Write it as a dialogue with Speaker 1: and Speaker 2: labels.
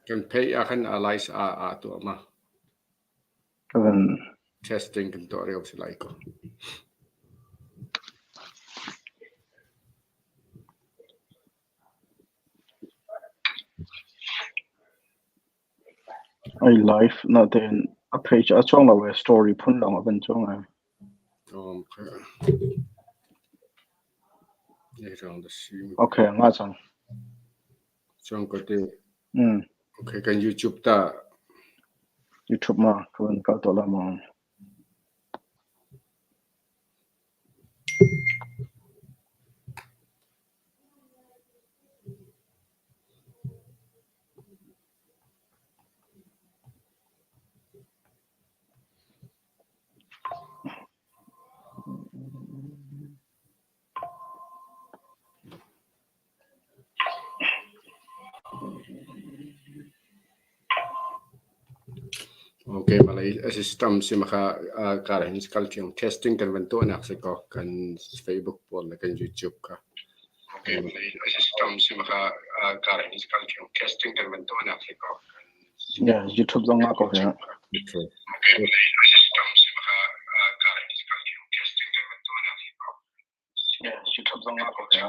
Speaker 1: Kan phei ah khan a lais a a tuah ma.
Speaker 2: Ka van
Speaker 1: Testing kan tuah reo si lai ko.
Speaker 2: Ai live na tein a page a chuang lo e story phun lawng a van chuang ai.
Speaker 1: Okay.
Speaker 2: Okay, nga cang.
Speaker 1: Chuang ko te. Okay, kan YouTube ta.
Speaker 2: YouTube ma ka van kal to la ma.
Speaker 1: Okay, malay system si maka kar hin kal thiang testing kan van tuah nak si ko kan Facebook pawl le kan YouTube ka. Okay, malay system si maka kar hin kal thiang testing kan van tuah nak si ko.
Speaker 2: Yeah, YouTube zong nga ko ya.
Speaker 1: Okay. Okay, malay system si maka kar hin kal thiang testing kan van tuah nak si ko.
Speaker 2: Yeah, YouTube zong nga ko ya.